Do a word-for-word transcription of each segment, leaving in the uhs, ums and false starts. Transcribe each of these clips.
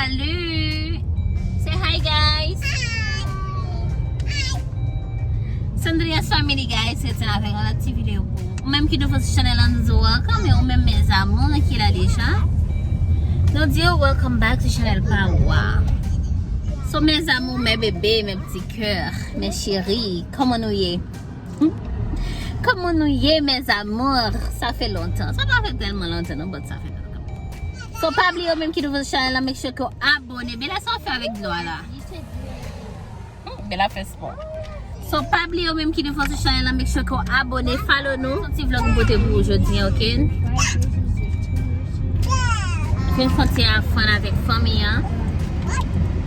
Salut! Say hi, guys! Sandria's Family, guys, se te avèk yon lòt ti videyo pou ou. Ou menm ki nouvo sou chanèl la, nou di w welcome, e ou menm, mes amours, ki la deja, nou di w welcome back to chanèl pa ou a. So, mes amours, mes bébés, mes petits cœurs, mes chéris, kòman nou ye? Kòman nou ye, mes amours? Sa fè lontan. Sa pa fè tèlman lontan, non, but sa fè lontan. So, pa bliye, ou menm ki nouvo sou chanèl la, make sure ke w abòne. Bella, sa w fè avèk dlo a la? Hmm, Bella fè spò. So, pa bliye, ou menm ki nouvo sou chanèl la, make sure ke w abòne, follow nou. Yon ti vlog m pote pou ou jodi a, ok? Vin fè yon ti fun avèk fanmi an.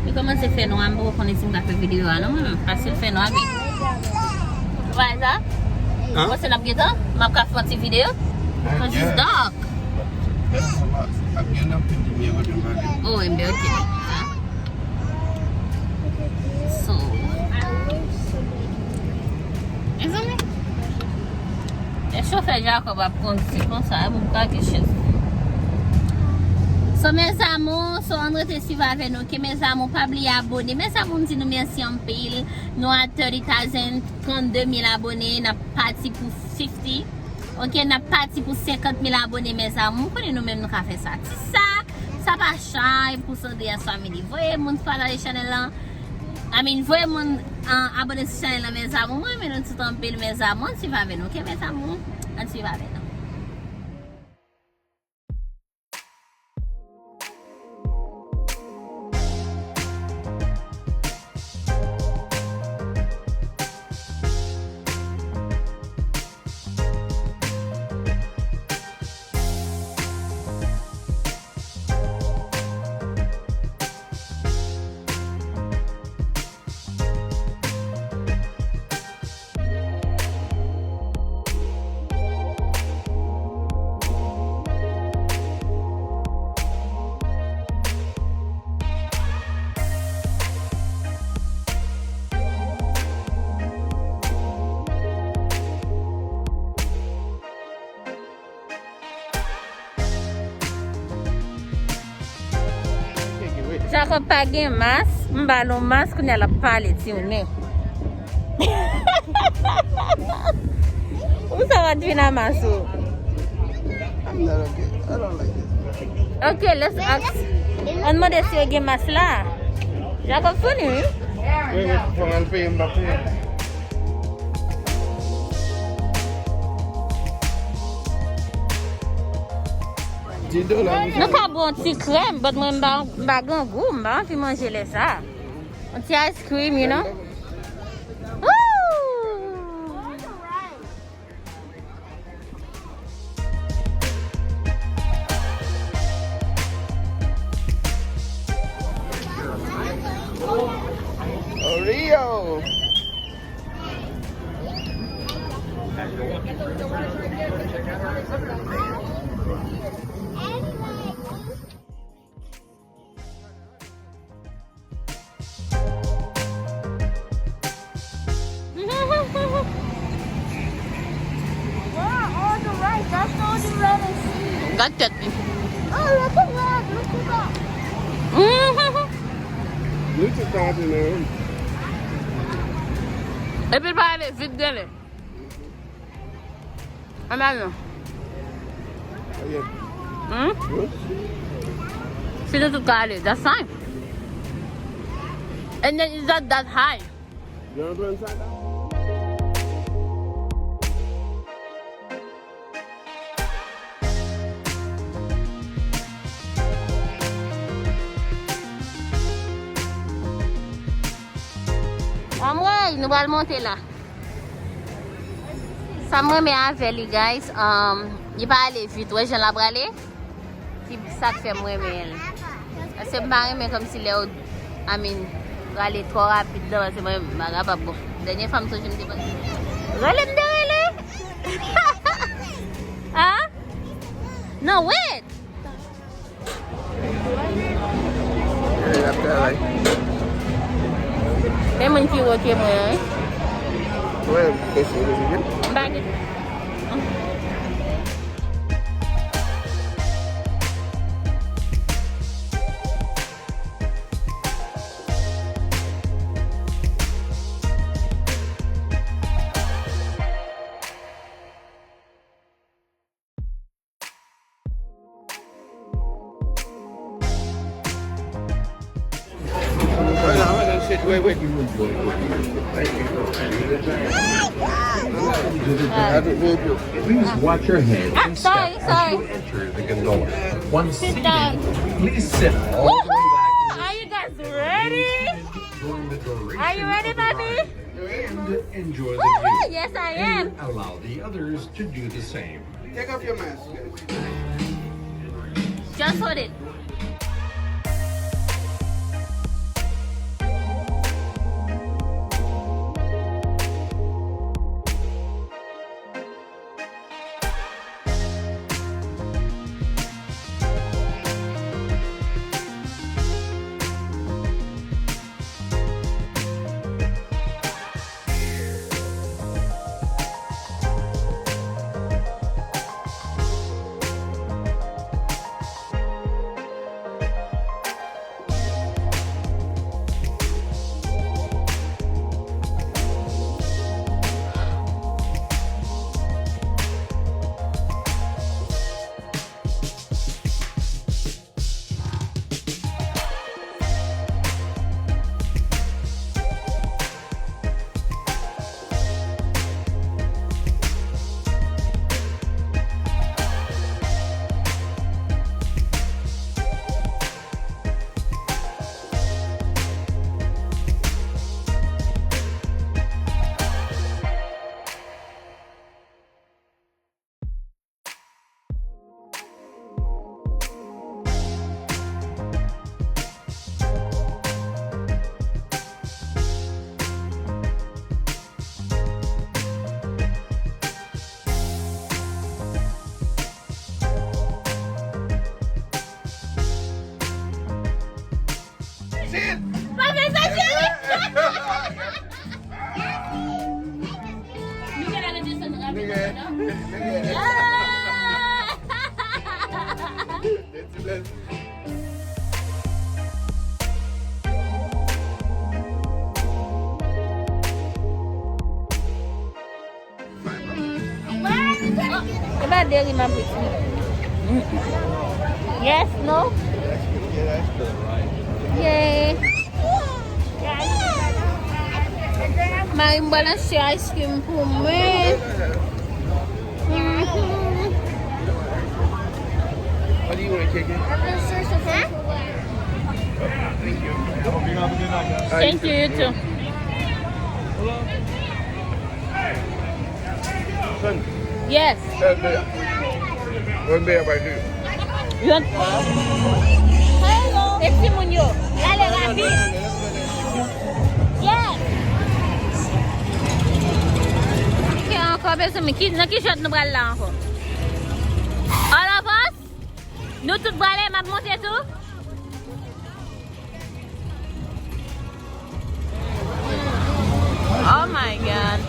Li kòmanse fè nwa, m poko konnen si m ka fè videyo a non, mwen menm, paske l fè nwa vit. Ou pa wè sa? Hein? Ou panse n ap gentan? M ap ka fè yon ti videyo? Cause it's dark. Ap gen anpil limyè kote m pale. Oh, enben, ok. So, mezanmi, e chofè Jacob ap kondui konsa, e pou m pake chèz. So, mes amours, so, ann rete swiv avè nou, ok, mes amours, pa bliye abòne. Mes amours, m di nou mèsi anpil. Nou a thirty thousand, trannde mil abòne, n ap pati pou fifty. Ok, n ap pati pou senkant mil abòne, mes amours. M konnen nou menm nou ka fè sa. Ti sa, sa pa chay pou Sandria's Family. Voye moun pataje chanèl lan. I mean, voye moun, uh, abòne sou chanèl lan, mes amours. Mwen renmen nou tout anpil, mes amours. Ann swiv avè nou, ok, mes amours? Ann swiv avè nou. Jacob pa gen mas, m ba l yon mas, kounye a l ap pale, ti ou nen. Ou sa w a t vin a mas ou? I'm not okay. I don't like this. Ok, let's ask. Ann mande si yo gen mas la. Jacob funny, wi. Wi, wi, fò m al peye, m pa peye. Di dola, wi. Nou ka bwè yon ti krèm, but mwen m pa, m pa grangou, m pa anvi manje lè sa. Yon ti ice cream, you know? Ooh! Oreo. Wow, all the rice. That's the only red I see. Gad tèt li. Oh, look at that. Look at that. Nou tout ka antre nan yon. Epi l pa ale vit genlè. Ann al non. Hmm? Si nou tout ka ale, that's fine. And then it's not that high. Anmwey, nou pral monte la. Sa m renmen avè li, guys, um, li pa ale vit. Wè jan l ap prale? Ki sa k fè m renmen l. Paske m pa renmen kòmsi lè w, I mean, prale twò rapid la, paske mwen m pa kapab, bon. Dènye fwa m sonje m te pral. Rele m te rele? Hein? Non, wait! L ap travay. Men moun ki wo ke mwen an, wi. Wè, mesye, mesye. M pa gen. Wait, wait, wait. Please watch your head and step as you enter the gondola. Once seated, please sit all the way back. Are you guys ready? Are you ready, baby? And enjoy the view. Yes, I am. And allow the others to do the same. Take off your mask. Just hold it. Sit! Pa fè sa, cheri! Miguel a rete san rapid. Miguel, Miguel. Ah! Let's, let's. E pa deri m ap retire. Yes, no? Yeah. Mari m pral achte ice cream pou mwen. Mhm. What do you want, K K? Thank you. Thank you, you too. Yes. Mwen meyè pati. Yon. Hello. E timoun yo. L ale rapid. Yes. Ki ankò, mezanmi? Ki, nan ki jwèt nou pral la ankò? All of us? Nou tout prale, m ap monte tou? Oh my God.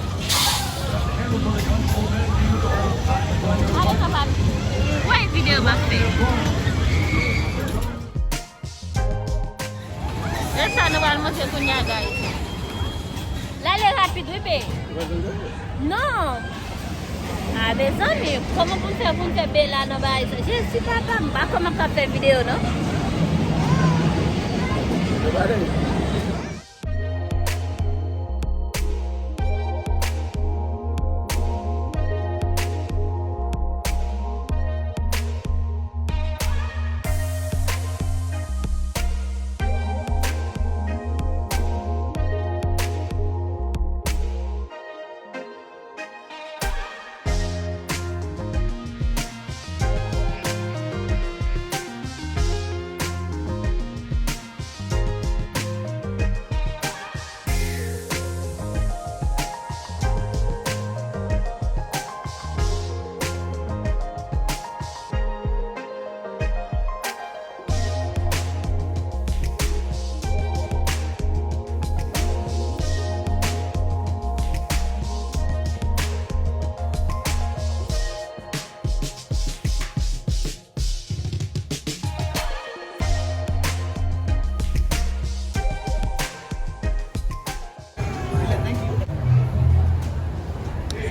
Ale, papa. Wè videyo m ap fè. E sa nou pral monte kounye a, guys. L ale rapid, wi, be. Non. A, mezanmi, kòman pou n fè, pou n fè Bella nan bagay sa? Jezi, papa, m pa kwè m ap ka fè videyo, non.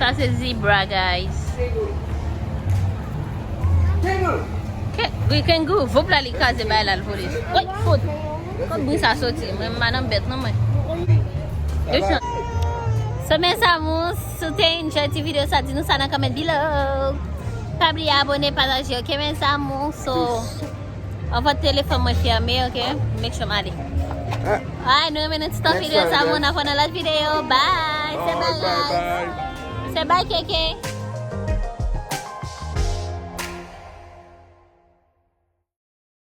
Sa se zebra, guys. Ke, wi, kangourou, voup la, li kraze bay la, l vole. Woy, fout. Kot bri sa soti? Mwen, m pa nan bèt, non, mwen. So mes amours, si w te enjoy ti video sa, di nou sa nan comment below. Pa bliye abone, pataje, ok mes amours. So, anvan telefòn mwen fèmen, ok? Make sure m ale. Alright, nou renmen nou ti tan video sa, moun, n ap wè nan lòt video. Bye. Se bye, guys. Se bye, K K.